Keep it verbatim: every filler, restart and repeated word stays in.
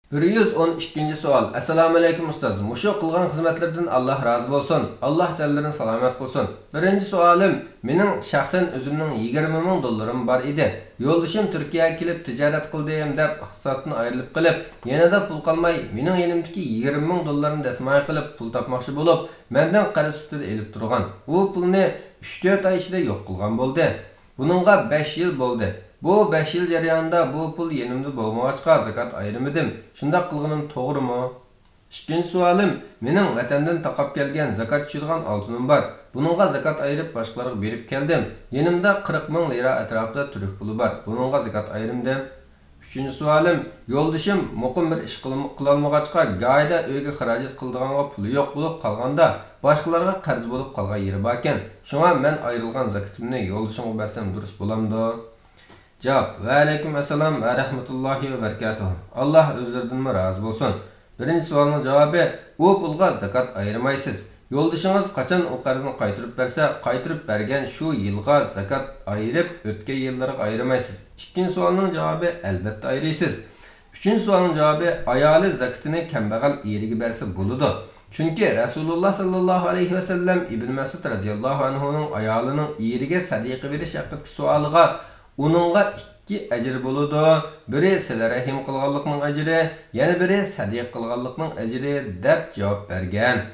بىر يۈز ئون ئىككىنچى سوئال. ئەسسالامۇئەلەيكۇم ئۇستاز، مۇشۇ قىلغان خىزمەتلىرىدىن ئاللا رازى بولسۇن، ئاللا تەنلىرىنى سالامەت قىلسۇن. بىرىنچى سوئالىم، مېنىڭ شەخسەن ئۆزۈمنىڭ يىگىرمە مىڭ دوللىرىم بار ئىدى. يولدىشىم تۈركىيەگە كېلىپ تىجارەت قىلدىم دەپ ئىقتىسادتىن ئايرىلىپ قېلىپ، يېنىدا پۇل قالماي، مېنىڭ يېنىمدىكى يىگىرمە مىڭ دوللارنى دەسمايە قىلىپ پۇل تاپماقچى بولۇپ، مەندىن قەرز سۈپىتىدە ئېلىپ تۇرغان. ئۇ پۇلنى ئۈچ تۆت ئاي ئىچىدە يوق قىلغان بولدى. بۇنىڭغا بەش يىل بولدى. بۇ بەش يىل جەريانىدا بۇ پۇل يېنىمدا بولمىغاچقا زاكات ئايرىمىدىم. شۇنداق قىلغىنىم توغرىمۇ؟ ئىككىنچى سوئالىم، مېنىڭ ۋەتەندىن تاقاپ كەلگەن زاكات چۈشىدىغان ئالتۇنۇم بار. بۇنىڭغا زاكات ئايرىپ باشقىلارغا بېرىپ كەلدىم. يېنىمدا قىرىق مىڭ لىرا ئەتراپىدا تۈرك پۇلى بار. بۇنىڭغا زاكات ئايرىمىدىم. ئۈچىنچى سوئالىم، يولدىشىم مۇقىم بىر ئىش قىلم-، قىلالمىغاچقا، گاھىدا ئۆيگە خىراجەت قىلىدىغانغا پۇلى يوق بولۇپ قالغاندا، باشقىلارغا قەرز بولۇپ قالغان يېرى باركەن. شۇڭا مەن ئايرىلغان زاكىتىمنى يولدىشىمغا بەرسەم دۇرۇس بولامدۇ؟ جاۋاب، ۋەئەلەيكۇم ئەسسالام ۋە رەھمەتۇللاھى ۋە بەرىكاتۇھ. ئاللا ئۆزلىرىدىنمۇ رازى بولسۇن. بىرىنچى سوئالنىڭ جاۋابى، ئۇ پۇلغا زاكات ئايرىمايسىز. يولدىشىڭىز قاچان ئۇ قەرزنى قايتۇرۇپ بەرسە، قايتۇرۇپ بەرگەن شۇ يىلغا زاكات ئايرىپ، ئۆتكەن يىللىرىغا ئايرىمايسىز. ئىككىنچى سوئالنىڭ جاۋابى، ئەلۋەتتە ئايرىيسىز. ئۈچىنچى سوئالنىڭ جاۋابى، ئايالى زاكىتىنى كەمبەغەل ئېرىگە بەرسە بولىدۇ. چۈنكى رەسۇلۇللا ساللاللاھۇ ئەلەيھى ۋەسەللەم ئىبن مەسئۇد رەزىياللاھۇ ئەنھۇنىڭ ئايالىنىڭ ئېرىگە سەدىقە بېرىش ھەققىدىكى سوئالىغا، ئۇنىڭغا ئىككى ئەجىر بولىدۇ، بىرى سىلە رەھىم قىلغانلىقنىڭ ئەجرى، يەنە بىرى سەدىقە قىلغانلىقنىڭ ئەجرى، دەپ جاۋاب بەرگەن.